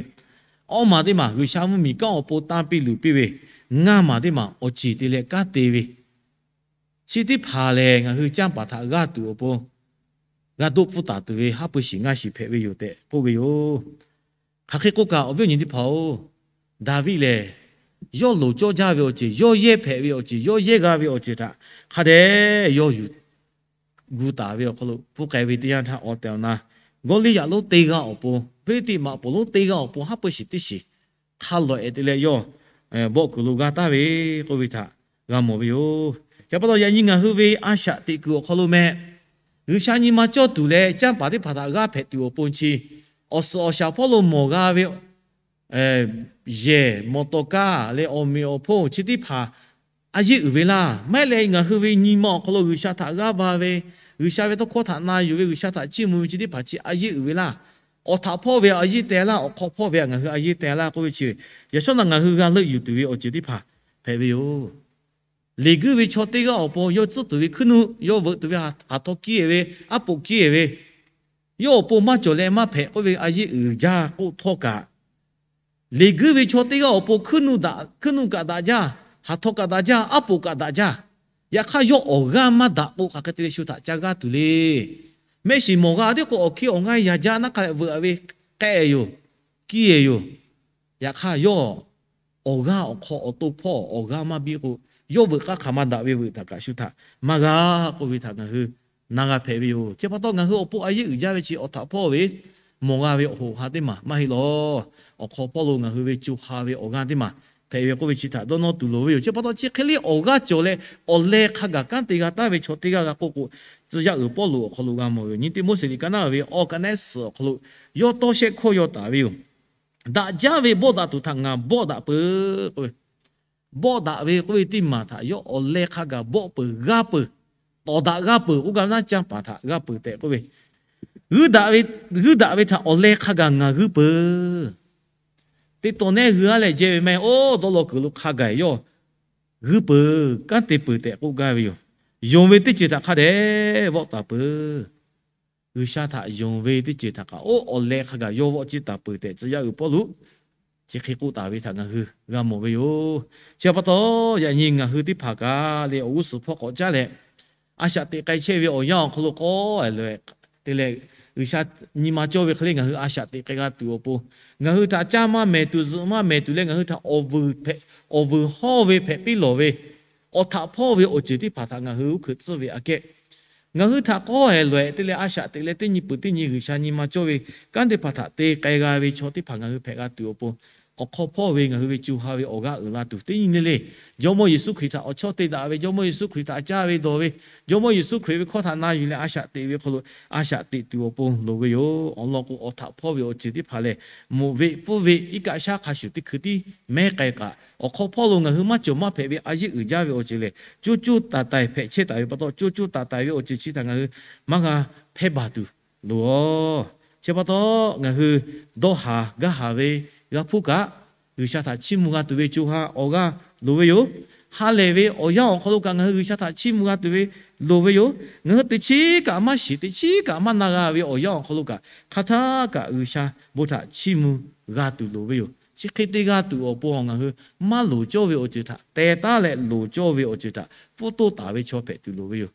awˇ maˬ teˇ maˬ G'uiˬsha mvuhˇmiˬ kanˉ awˬ pon tanˇ piˇ luˬ piˇ ve, ngaˇ maˬ teˇ maˬ awˬ ceˬ te leh kanˉ te ve, chi teˇ hpaˍ lehˬ ngaˬ hui canˇ paˍ htaꞈ g'aˇ tuˬ awˬ pon g'a doˆ pfuhˇ taˍ tuˬ ve haˉ pui shiˍ ngaˇ shiˍ hpehꞈ ve yoˬ tehꞈ k'oˆ ve yoˬ. Hk'aˬ hk'e k'oˆ kaꞈ, awˬ viˉ awˬ nyi teˇ hpaˍ-oˬ, Daˍviˆ lehˬ yawˇ loˍ cawˇ jaˇ ve awˬ ceuˬ, yawˇ yehˇ hpehꞈ ve awˬ ceuˬ, yawˇ yehˇ g'a ve awˬ ceuˬ htaꞈ hk'a dehꞈ yawˇ yuˬ gu taˍ ve awˬ hk'aw lo, pfuhˇ k'ai ve teˇ yanˇ htaˇ awˬ tehˬ awˬ na Gawˇliˇyaꞈ lonˉ teˇ g'aˇ awˬ pon, Hpiˇliˇtiˆ maꞈ poˍ lonˉ teˇ g'aˇ awˬ pon haˉ pui shiˍ teˇ shiˍ hk'a lawꞈ-e te leh yawˇ bawˆ kuiˬ lo g'a taˍ ve k'oˆ ve htaꞈ g'a mawˬ ve yoˬ. Chi pa taw yaꞈ nyi ngaˬ hui ve a shaꞈ teꞈ kuiˬ awˬ hk'aw lo meh, G'uiˬsha nyi ma cawˇ tuˬ leh canˇ paˍ teˇ hpaˍ htaꞈ g'aˇ hpehꞈ tuˬ awˬ pon chi, awˬ suhˍ awˬ shaˍ hpawˇ lo mawˬ g'a ve yehˬ, mawˬ tawˍ kaˇ leh awˬ meꞈ awˬ hponˇ chi teˇ hpaˍ a yeˇ uiˍ ve laˇ. Maˇ heˆ leh ngaˬ hui ve nyi ma awˬ hk'aw lo G'uiˬsha htaꞈ g'aˇ va ve, G'uiˬsha ve tawˇ hkawˇ htaꞈ na yuˬ ve, G'uiˬsha htaꞈ chiˇ mvuh ve chi teˇ hpaˍ chi a yeˇ uiˍ ve laˇ. Awˬ htaꞈ hpawˇ ve a yeˇ teh laˇ, awˬ hk'aw hpawˇ ve ngaˬ hui a yeˇ teh laˇ k'oˆ ve chi, yaꞈ shawˉ naꞈ ngaˬ hui g'a leuˆ yuˬ tuˬ ve awˬ ceuˬ teˇ hpaˍ hpehꞈ ve yoˬ. Leˬ guiˇ ve chaw teˇ g'aˇ awˬ pon yawˇ tcuhˉ tuˬ ve hkuiˉ nuˆ, yawˇ veuꞈ tuˬ ve haˍ htawˇ kiˇ-e ve, aˉ poꞈ kiˇ-e ve, yawˇ awˬ pon maˇ cawˬ leh maˇ hpehꞈ k'oˆ ve a yeˇ uiˍ jaˇ k'oˆ htawˇ kaꞈ, leˬ guiˇ ve chaw teˇ g'aˇ awˬ pon hkuiˉ nuˆ daꞈ, hkuiˉ nuˆ kaꞈ daꞈ jaˇ, haˍ htawˇ kaꞈ daꞈ jaˇ, aˉ poꞈ kaꞈ daꞈ jaˇ. Yaꞈ hk'aˇ yawˇ awˬ g'aˇ maˇ daꞈ k'o, hk'aˬ hk'e te leh shu htaꞈ ca g'aˇ tuˬ le. Mehˆ shiˍ mawˬ g'a teˇ k'o awˬ hkiˇ awˬ ngaˇ yaꞈ jaˇ naˉ hk'a leh veuꞈ-a ve k'ehˆ yoˬ, kiˇ-e yoˬ. Yaꞈ hk'aˇ yawˇ awˬ g'aˇ awˬ hk'aw awˬ to hpawˇ awˬ g'aˇ maˇ biˇ k'o, yawˇ veuꞈ k'aˇ hk'aˬ ma daꞈ ve veuꞈ htaꞈ kaꞈ shu htaꞈ maˇ g'a k'oˆ ve htaꞈ ngaˬ hui na g'a hpehꞈ ve yoˬ. Chi pa taw ngaˬ hui awˬ pon a yeˇ uiˍ jaˇ ve chi awˬ htaꞈ hpawˇ ve mawˬ g'a ve awˬ hoꞈ ha teˇ maˬ maˇ heˆ lawˬ. Awˬ hk'aw hpawˇ lo ngaˬ hui ve co ha ve awˬ g'aˇ teˇ maˬ hpehꞈ ve k'oˆ ve chi htaꞈ dawˇ nawˇ tuˬ loˍ ve yoˬ. Chi pa taw chi hk'e le awˬ g'aˇ cawˬ leh awˬ leh hk'a gaˬ kanˉ te g'a taˍ ve chaw teˇ g'aˇ g'a k'oˆ k'o, tcuh yaˇ uiˍ Pawˇluꞈ awˬ hk'aw lo g'a mawˬ ve yoˬ. Nyi Tiˆmoˉseˍ liꞈ ka naˉ ve awˬ ka nehˉ suhˍ awˬ hk'aw lo yawˇ tawˇ shehˆ hkawˇ yaw taˍ ve yoˬ. Daꞈ jaˇ ve bawˆ daꞈ tuˬ htaꞈ ngaˬ bawˆ daꞈ peuˬ k'oˆ ve, bawˆ daꞈ ve k'oˆ ve teˇ maˬ htaꞈ yawˇ awˬ leh hk'a gaˬ bawˆ peuˬ, g'aˇ peuˬ, tawˍ daꞈ g'aˇ peuˬ k'oˆ gaˇ ve naˉ, canˇ paˍ htaꞈ g'aˇ peuˬ tehꞈ k'oˆ ve, g'uiˇ daꞈ ve htaꞈ awˬ leh hk'a gaˬ ngaˬ g'uiˇ peuˬ. Teˇ taw nehˉ g'uiˇ-a leh jehˇ ve maˇ heˆ. Oˇ dawˇ law kuiˬ lo hk'a gaˬ yawˇ g'uiˇ peuˬ, kanˉ te peuˬ tehꞈ k'oˆ gaˇ ve yoˬ. Yonˍ ve teˇ ceuˬ htaꞈ hk'a dehꞈ vawˆ taˍ peuˬ. G'uiˬsha htaꞈ yonˍ ve teˇ ceuˬ htaꞈ kaꞈ oˇ awˬ leh hk'a gaˬ yawˇ vawˆ ciˇ taˍ peuˬ tehꞈ tcuh yaˇ uiˍ Pawˇluꞈ chi hk'e k'oˆ taˍ ve htaꞈ ngaˬ hui g'a mawˬ ve yoˬ. Chi pa taw yaꞈ nyi ngaˬ hui teˇ hpaˍ kaꞈ leh awˬ g'uˇ suhˍ hpawˇ k'awꞈ caˉ leh, a shaꞈ teꞈ k'ai chehˇ ve awˬ yanˇ awˬ hk'aw lo k'awꞈ-e loꞈ-e te leh, G'uiˬsha nyi ma cawˇ ve hk'e le ngaˬ hui a shaꞈ teꞈ k'ai g'a tuˬ awˬ pon, ngaˬ hui htaꞈ caˇ maˇ mehˍ tuˬ, zuhꞈ maˇ mehˍ tuˬ leh ngaˬ hui htaꞈ awˬ vuiˬ hpehꞈ, awˬ vuiˬ hawˇ ve hpehꞈ piˇ lawˬ ve, awˬ htaꞈ hpawˇ ve awˬ ceuˬ teˇ hpaˍ htaꞈ ngaˬ hui uˉ hkeuꞈ tcuhˇ ve aꞈ kehˉ, ngaˬ hui htaꞈ k'awꞈ-e loꞈ-e te leh a shaꞈ teꞈ leh teˇ nyi peuˬ teˇ nyi G'uiˬsha nyi ma cawˇ ve kanˉ teˇ hpaˍ htaꞈ te k'ai g'a ve chaw teˇ hpaˍ ngaˬ hui hpehꞈ g'a tuˬ awˬ pon, awˬ hk'aw hpawˇ ve ngaˬ hui ve co ha ve awˬ g'aˇ uiˍ la tuˬ teˇ nyi le le, Jawˇmawˇ Yeˍsuˆ Hkriꞈ htaꞈ awˬ chawˇ te daꞈ ve, Jawˇmawˇ Yeˍsuˆ Hkriꞈ htaꞈ caˇ ve dawˬ ve, Jawˇmawˇ Yeˍsuˆ Hkriꞈ ve hkawˇ htaꞈ na yuˬ leh a shaꞈ teꞈ ve hk'aw lo a shaꞈ teꞈ tuˬ awˬ pon loˍ ve yoˬ. Awˬ lawn k'o, awˬ htaꞈ hpawˇ ve awˬ ceuˬ teˇ hpaˍ lehˬ, moꞈ ve pfuhˇ ve iˉ kaˆ shaˉ hk'a shuˍ teˇ hkui tiˉ mehˉ k'ai kaꞈ, awˬ hk'aw hpawˇ lo ngaˬ hui maˇ cawˬ maˇ hpehꞈ ve a yeˇ uiˍ jaˇ ve awˬ ceuˬ lehˬ, coˇ coˇ taiˍ taiˍ hpehꞈ chehˇ taˍ ve pa taw, coˇ coˇ taiˍ taiˍ ve awˬ ceuˬ chi htaꞈ ngaˬ hui maˇ g'a hpehˇ baˬ tuˬ loˬ-oˬ. Chi pa taw, ngaˬ hui dawˇ haˍ gaˇ haˍ ve g'a hpuˇ kaꞈ, G'uiˬsha htaꞈ chiˇ mvuh g'a tuˬ ve co ha awˬ g'aˇ loˍ ve yoˬ. Ha lehˬ ve awˬ yanˇ awˬ hk'aw lo kaꞈ ngaˬ hui G'uiˬsha htaꞈ chiˇ mvuh g'a tuˬ ve loˍ ve yoˬ. Ngaˬ hui teꞈ chiˉ kaꞈ maˇ shiˍ, teꞈ chiˉ kaꞈ maˇ na g'a ve awˬ yanˇ awˬ hk'aw lo kaꞈ, hk'aˬ htaˇ kaꞈ G'uiˬsha bon htaꞈ chiˇ mvuh g'a tuˬ loˍ ve yoˬ. Chi hk'e te g'a tuˬ awˬ pon ngaˬ hui maˇ loˍ cawˇ ve awˬ ceuˬ htaꞈ teh taˉ leh, loˍ cawˇ ve awˬ ceuˬ htaꞈ pfuhˇ toˇ taˍ ve chaw hpehꞈ tuˬ loˍ ve yoˬ.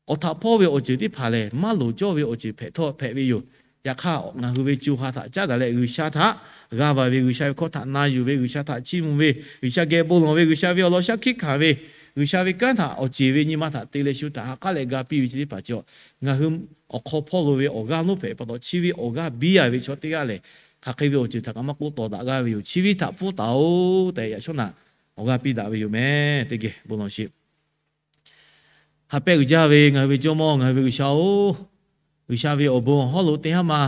Awˬ htaꞈ hpawˇ ve awˬ ceuˬ teˇ hpaˍ lehˬ, maˇ loˍ cawˇ ve awˬ ceuˬ hpehꞈ htawˇ hpehꞈ ve yoˬ. Yaꞈ hk'aˇ, ngaˬ hui ve co ha htaꞈ caˉ daꞈ leh G'uiˬsha htaꞈ g'a vaˬ ve, G'uiˬsha ve hkawˇ htaꞈ na yuˬ ve, G'uiˬsha htaꞈ chiˇ mvuh ve, G'uiˬsha geh bon lawˬ ve, G'uiˬsha ve awˬ lawn shaˉ hkiˆ hkanˍ ve, G'uiˬsha ve kanˉ htaꞈ awˬ ceˬ ve nyi ma htaꞈ te leh shu htaꞈ ha k'aˉ leh ga piˇ ve chi teˇ hpaˍ chi, ngaˬ hui awˬ hk'aw hpawˇ lo ve awˬ g'aˇ lonˉ hpehꞈ pa taw, chi ve awˬ g'aˇ biˇ-a ve chaw teˇ g'aˇ lehˬ, hk'aˬ hk'e ve awˬ ceuˬ htaꞈ kaꞈ maˇ k'oˆ tawˍ daꞈ g'aˇ ve yoˬ. Chi ve htaꞈ pfuhˇ taˍ-oˬ tehꞈ yaꞈ shawˉ naꞈ awˬ g'aˇ piˇ daꞈ ve yoˬ meh. Teˇ geh bon lawˬ sheˍ. Ha pehˇ uiˍ jaˇ ve ngaˬ hui ve Jawˇmawˇ, ngaˬ hui ve G'uiˬsha-oˬ, G'uiˬsha ve awˬ bon awˬ hawˉ lo teˇ haˉ ma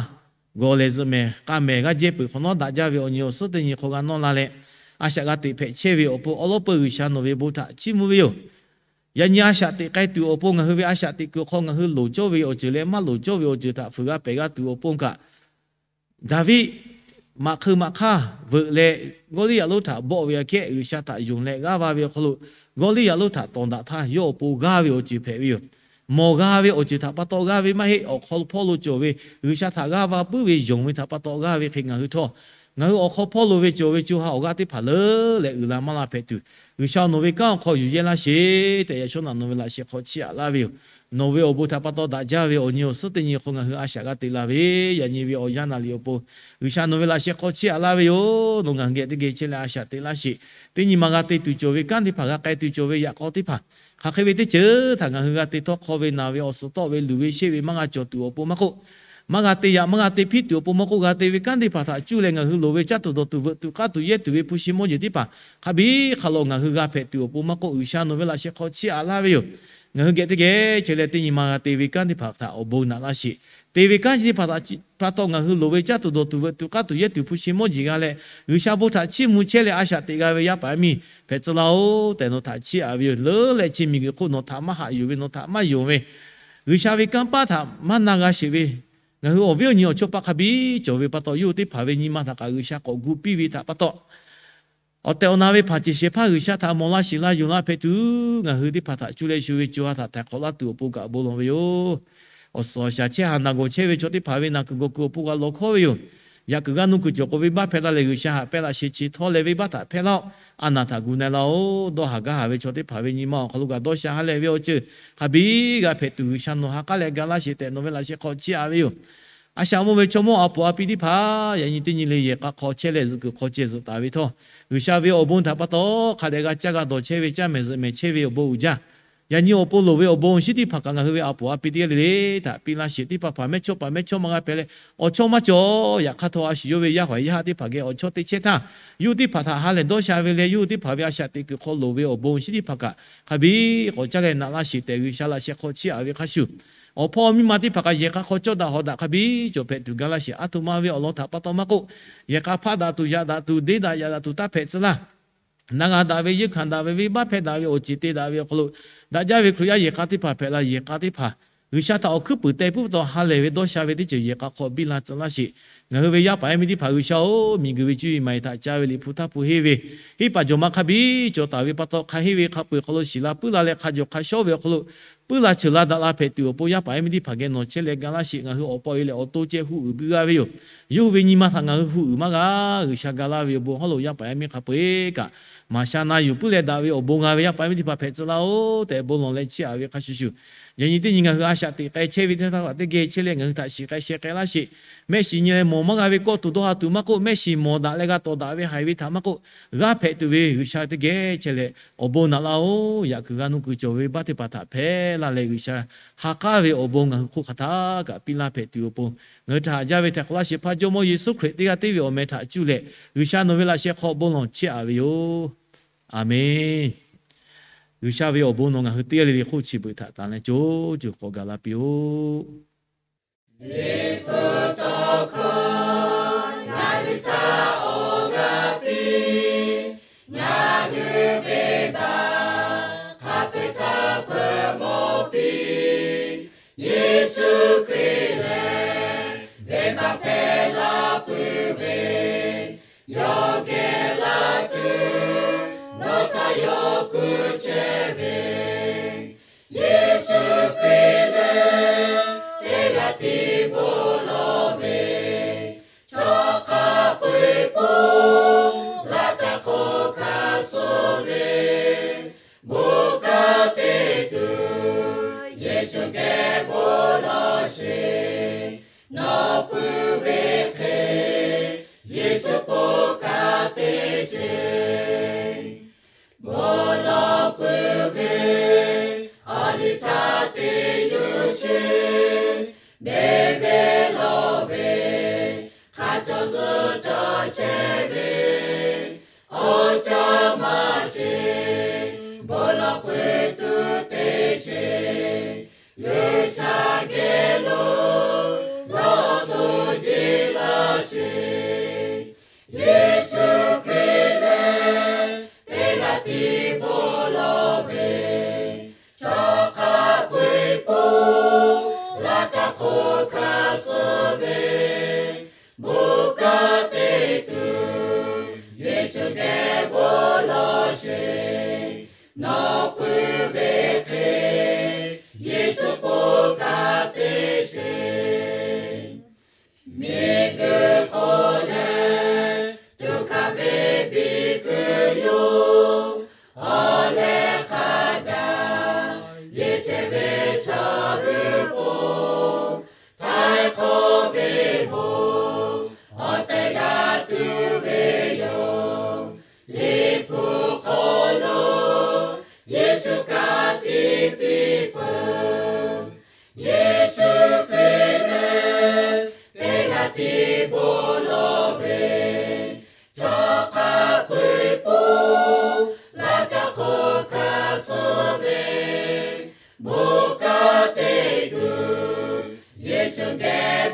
gawˬ lehˬ zuhꞈ mehˍ k'a mehˍ g'aˇ jehˇ peuˬ hk'awꞈ nawˉ daꞈ jaˇ ve awˬ nyi awˬ suhˉ teˇ nyi hk'aw g'a nawˇ la leh, a shaꞈ g'a teꞈ hpehꞈ chehˇ ve awˬ pon awˉ lawˉ peu G'uiˬsha nawˬ ve bon htaꞈ chiˇ mvuh ve yoˬ. Yaꞈ nyi a shaꞈ teꞈ k'ai tuˬ awˬ pon ngaˬ hui ve a shaꞈ teꞈ kuiˬ awˬ hk'aw ngaˬ hui loˍ cawˇ ve awˬ ceuˬ leh maˇ loˍ cawˇ ve awˬ ceuˬ htaꞈ fuiˍ g'a pehˬ g'a tuˬ awˬ pon kaꞈ, Daˍviˆ maꞈ hk'eu maꞈ hk'aˇ veuꞈ leh Gawˇliˇyaꞈ lonˉ htaꞈ bawˆ ve aꞈ kehˉ G'uiˬsha htaꞈ yonˍ leh g'aˇ va ve awˬ hk'aw lo, Gawˇliˇyaꞈ lonˉ htaꞈ tawˍ daꞈ htaˇ yawˇ awˬ pon g'aˇ ve awˬ ceuˬ hpehꞈ ve yoˬ. Mawˬ g'a ve awˬ ceuˬ htaꞈ pa taw g'aˇ ve maˇ heˆ. Awˬ hk'aw lo hpawˇ lo cawˬ ve G'uiˬsha htaꞈ g'aˇ va puiˉ ve yonˍ ve htaꞈ pa taw g'aˇ ve hk'e ngaˬ hui htawˇ Ngaˬ hui awˬ hk'aw hpawˇ loˍ ve cawˬ ve co ha awˬ g'aˇ teˇ hpaˍ leuˉ leh uiˍ la maˇ la hpehꞈ tuˬ, G'uiˬsha nawˬ ve kanˉ awˬ hk'aw yuˬ yehˇ laˇ sheˍ tehꞈ, yaꞈ shawˉ naꞈ nawˬ ve laꞈ sheh hk'aw chiˇ aꞈ laˇ ve yoˬ. Nawˬ ve awˬ bon htaꞈ pa taw daꞈ jaˇ ve awˬ nyi awˬ suhˉ teˇ nyi hk'aw ngaˬ hui a shaꞈ g'a te la ve, yaꞈ nyi ve awˬ yanˇ naˍ riˍ awˬ pon G'uiˬsha nawˬ ve laꞈ sheh hk'aw chiˇ aꞈ laˇ ve yoˬ. Nawˬ ngaˬ hui geh teˇ geh chehˇ leh a shaꞈ teꞈ laˇ sheˍ. Teˇ nyi ma g'a te tuˬ cawˬ ve kanˉ teˇ hpaˍ, g'a k'ai tuˬ cawˬ ve yaꞈ k'aw teˇ hpaˍ, hk'aˬ hk'e ve teˇ ceuˬ htaꞈ ngaˬ hui g'a te htawˇ, hk'aw ve naˬ ve awˬ suhˍ tawˆ ve luˬ ve sheˆ ve maˇ g'a cawˬ tuˬ awˬ pon maˇ k'oˆ, maˇ g'a te yaꞈ maˇ g'a te hpiˉ tuˬ awˬ pon maˇ k'oˆ, g'a te ve kanˉ teˇ hpaˍ htaꞈ cuˇ leh ngaˬ hui loˍ ve caˇ tuˬ dawˬ tuˬ veuꞈ tuˬ k'aˇ tuˬ yehˇ tuˬ ve hpu shi mawˇ jeˬ teˇ hpaˍ hk'a biˇ hk'a lawꞈ ngaˬ hui g'a hpehꞈ tuˬ awˬ pon maˇ k'oˆ, G'uiˬsha nawˬ ve laꞈ sheh hk'aw chiˇ aꞈ laˇ ve yoˬ. Ngaˬ hui geh teˇ geh chehˇ leh teˇ nyi ma g'a te ve kanˉ teˇ hpaˍ htaꞈ awˬ bon naꞈ laˇ sheˍ. Te ve kanˉ chi teˇ hpaˍ htaꞈ pa taw ngaˬ hui loˍ ve caˇ tuˬ dawˬ tuˬ veuꞈ tuˬ k'aˇ tuˬ yehˇ tuˬ hpu shi mawˇ jeˬ g'a leh, G'uiˬsha bon htaꞈ chiˇ mvuh chehˇ leh a shaꞈ teꞈ g'a ve yaˇ paˍ yaˇ miˇ hpehꞈ tcuh laˇ-oˆ tehꞈ nawˬ htaꞈ chiˇ aꞈ ve yoˬ. Leuˉ leh chi miˬguiˬ hk'oˆ nawˬ htaꞈ maˇ haꞈ yuˬ ve, nawˬ htaꞈ maˇ yonˍ ve, G'uiˬsha ve kanˇ paˆ htaꞈ maˇ na g'a sheˍ ve, ngaˬ hui awˬ viˉ awˬ nyi awˬ chawˇ paˆ hk'a biˇ cawˬ ve pa taw, yawˇ hui teˇ hpaˍ ve nyi ma htaꞈ kaꞈ G'uiˬsha k'awꞈ gu piˇ ve htaꞈ pa taw, awˬ tehˬ awˬ na ve hpaˍ ceˬ shehˍ hpaˇ G'uiˬsha htaꞈ mawˬ laˇ shiˍ laˇ yonˍ laˇ hpehꞈ tuˬ, ngaˬ hui teˇ hpaˍ htaꞈ cuˇ leh shu ve co ha htaꞈ htaiˍ hk'awꞈ laˇ tuˬ awˬ pon kaꞈ bon lawˬ ve yoˬ. Awˬ suhˍ awˬ shaˍ chehˇ haˍ naˬ gawˬ chehˇ ve chaw teˇ hpaˍ ve naˬ kuiˬ gawˬ kuiˬ awˬ pon g'a lawˬ hkawˉ ve yoˬ. Yaꞈ kuiˬ g'aˇ nuˇ kuiˬ cawˬ k'o, venˇbaˆ hpehꞈ la leh G'uiˬsha haꞈ pehnˇ laꞈ sheh chi htawˇ leh venˇbaˆ htaꞈ hpehˇ laˇ-oˆ. A naˬ htaꞈ gu na laˇ-oˆ. Dawˇ haˍ gaˇ haˍ ve chaw teˇ hpaˍ ve nyi ma awˬ hk'aw lo kaꞈ dawˇ sha ha leh ve awˬ ceuˬ hk'a biˇ g'a hpehꞈ tuˬ, G'uiˬsha nawˬ ha k'aˉ leh ga laˇ sheˍ tehꞈ nawˬ ve laꞈ sheh hk'aw chiˇ aꞈ ve yoˬ. A shaꞈ mawˇ ve chaw mawˇ a poˍ a pi teˇ hpaˍ yaꞈ nyi teˇ nyi le yehˬ k'a hk'aw chehˇ leh zuhꞈ kuiˬ hk'aw ceh zuhꞈ taˍ ve htawˇ, G'uiˬsha ve awˬ bon htaꞈ pa taw hk'a dehꞈ g'a caˇ g'a dawˬ chehˇ ve, caˇ mehˍ zuhꞈ mehˍ chehˇ ve awˬ bon uiˍ jaˇ. Yaꞈ nyi awˬ pon loˍ ve awˬ bon awˬ shinˉ teˇ hpaˍ kaꞈ ngaˬ hui ve a poˍ a pi teˇ g'aˇ le le htaꞈ piˇ laˇ sheˍ. Teˇ hpaˍ hpaˍ mehˇchawˇ paˍ mehˇchawˇ maˇ g'a hpehꞈ leh, awˬ chawˇ maˇ cawˬ. Yaꞈ hk'aˇ htawˇ, a shu yawˇ ve yaˇ hawˍ yaˇ haˉ teˇ hpaˍ geh awˬ chawˇ te chehˇ htaˇ, yawˇ hui teˇ hpaˍ htaꞈ ha lehˬ dawˇ sha ve leh, yawˇ hui teˇ hpaˍ ve a shaꞈ teꞈ kuiˬ hk'aw loˍ ve awˬ bon shinˉ teˇ hpaˍ kaꞈ hk'a biˇ k'awꞈ caˇ leh naꞈ laˇ sheˍ tehꞈ, G'uiˬsha laꞈ sheh hk'aw chiˇ aꞈ ve hk'a shuˍ, awˬ hpawˇ miˇ ma teˇ hpaˍ kaꞈ yehˬ k'a hk'aw cawˇ daꞈ hawˍ daꞈ hk'a biˇ cawˬ hpehꞈ tuˬ ga laˇ sheˍ. Aˉ htoꞈ ma ve awˬ lawn htaꞈ pa taw maˇ k'oˆ, yehˬ k'a hpaˆ daꞈ tuˬ, yaꞈ daꞈ tuˬ, deˇ daꞈ yaꞈ daꞈ tuˬ taˇ hpehꞈ tcuh laˇ. Na g'a daꞈ ve, yeunˇ hkanˍ daꞈ ve, venˇbaˆ hpehˇ daꞈ ve, awˬ ceˬ te daꞈ ve awˬ hk'aw lo daꞈ jaˇ ve Hkriꞈ yaˇ yehˬ k'a teˇ hpaˍ hpehꞈ la, yehˬ k'a teˇ hpaˍ G'uiˬsha htaꞈ awˬ hkuiˉ puiˍ teh puiˉ pa taw ha lehˬ ve dawˇ sha ve teˇ ceuˬ yehˬ k'a hk'aw biˇ la tcuh laˇ sheˍ. Ngaˬ hui ve yaˇ paˍ yaˇ miˇ teˇ hpaˍ G'uiˬsha-oˬ, miˬguiˬ ve cuˇ yiˍ maˍ yiˍ htaꞈ ca ve Liꞈ hpu htaˇ hpu henˇ ve, hiˆ paˍ jawˬ ma hk'a biˇ cawˬ taˍ ve pa taw, hk'a henˇ ve hk'a peu-eˬ hk'aw lo shiˍ la puiˉ la leh, hk'a jawˬ hk'a shawˉ ve awˬ hk'aw lo puiˉ la cheuˬ la daꞈ la hpehꞈ tuˬ awˬ pon yaˇ paˍ yaˇ miˇ teˇ hpaˍ geh nawˬ chehˇ leh ga laˇ sheˍ. Ngaˬ hui awˬ pa e leh awˬ to ceh hu uiˍ biˇ g'a ve yoˬ. Yawˇ hui ve nyi ma htaꞈ ngaˬ hui hu uiˍ maˇ g'a. G'uiˬsha ga laˇ ve awˬ bon hawˉ lo yaˇ paˍ yaˇ miˇ hk'a peu-eˬ kaꞈ maˍ sha na yuˬ puiˉ leh daꞈ ve awˬ bon g'a ve yaˇ paˍ yaˇ miˇ teˇ hpaˍ hpehꞈ tcuh laˇ-oˬ tehꞈ bon lawˬ leh chiˇ aꞈ ve hk'a shuˍ shuˍ, yaꞈ nyi teˇ nyi ngaˬ hui a shaꞈ teꞈ k'ai chehˇ ve teˇ htaˇ kaꞈ teˇ geh chehˇ leh ngaˬ hui htaꞈ shiˍ k'ai sheh k'ai laˇ sheˍ. Mehˆ shiˍ nyi leh mawˬ maˇ g'a ve kawˆ tuˬ dawˇ ha tuˬ maˇ k'oˆ, mehˆ shiˍ mawˬ daꞈ leh g'a tawˍ daꞈ ve haiˬ ve htaꞈ maˇ k'oˆ, g'aˇ hpehꞈ tuˬ ve G'uiˬsha teˇ geh chehˇ leh awˬ bon naꞈ laˇ-oˬ. Yaꞈ kuiˬ g'a nuˇ kuiˬ cawˬ ve venˇbaˆ teˇ hpaˍ htaꞈ hpehˇ laˇ leh, G'uiˬsha ha k'aˉ ve awˬ bon ngaˬ hui hk'oˆ hk'aˬ htaˇ kaꞈ piˇ laˇ hpehꞈ tuˬ awˬ pon, ngaˬ hui htaꞈ haꞈ jaˇ ve htaiˍ hk'awꞈ laˇ sheˍ hpaˇ Jawˇmawˇ Yeˍsuˆ Hkriꞈ teˇ g'aˇ teˇ ve awˬ meh htaꞈ cuˇ leh, G'uiˬsha nawˬ ve laꞈ sheh hk'aw bon lawˬ chiˇ aꞈ ve yoˬ. Aˬmenˍ. G'uiˬsha ve awˬ bon nawˬ ngaˬ hui teˇ g'aˇ le le hk'oˆ chi beuꞈ htaꞈ tanˍ leh co cuˬ k'awꞈ gaˬ la piˇ-oˆ. Liꞈ hpu tawˇ hkawˇ ngaˬ hui htaꞈ awˬ g'aˇ piˇ, ngaˬ hui venˇbaˆ hk'a peu-eˬ htaꞈ peuˬ mawˬ piˇ. Yeˍsuˆ Hkriꞈ lehˬ venˇbaˆ hpehꞈ la peuˬ ve, yawˇ geh la tuˬ nawˬ htaꞈ yawˇ kuˬ chehˇ ve. Yeˍsuˆ Hkriꞈ lehˬ teˇ g'aˇ tiˉ bon lawˬ ve, chaw hk'a peu-eˬ po laꞈ ka hk'oˆ hkanˍ suh ve, bon kanˉ te tuˬ Yeˍsuˆ geh bon lawˬ sheˍ. Nawˬ puiˉ ve hk'e Yeˍsuˆ po kanˉ te sheˍ. Bon lawˬ peuˬ ve awˬ liˇ htaˇ te yuˬ sheˍ. Beˬ ve lawˬ ve hk'a cawˬ zuhˬ cawˬ chehˇ ve awˬ caˇ maˇ cheˬ, bon lawˬ peuˬ tuˬ te sheˍ. G'uiˬsha geh lo lawˬ tuˬ jiˇ laˇ sheˍ. Yeˍsuˆ Hkriꞈ lehˬ teˇ g'aˇ tiˉ bon lawˬ ve, chaw hk'a peu-eˬ po laꞈ ka hk'oˆ hkanˍ suh ve, bon kanˉ te tuˬ Yeˍsuˆ geh bon lawˬ sheˍ. Nawˬ puiˉ ve hk'e Yeˍsuˆ po kanˉ te sheˍ. bon lawˬ ve, chaw hk'a peu-eˬ pon laˇ caˇ hk'aw hkanˍ suh ve, bon kanˉ te tuˬ Yeˍsuˆ geh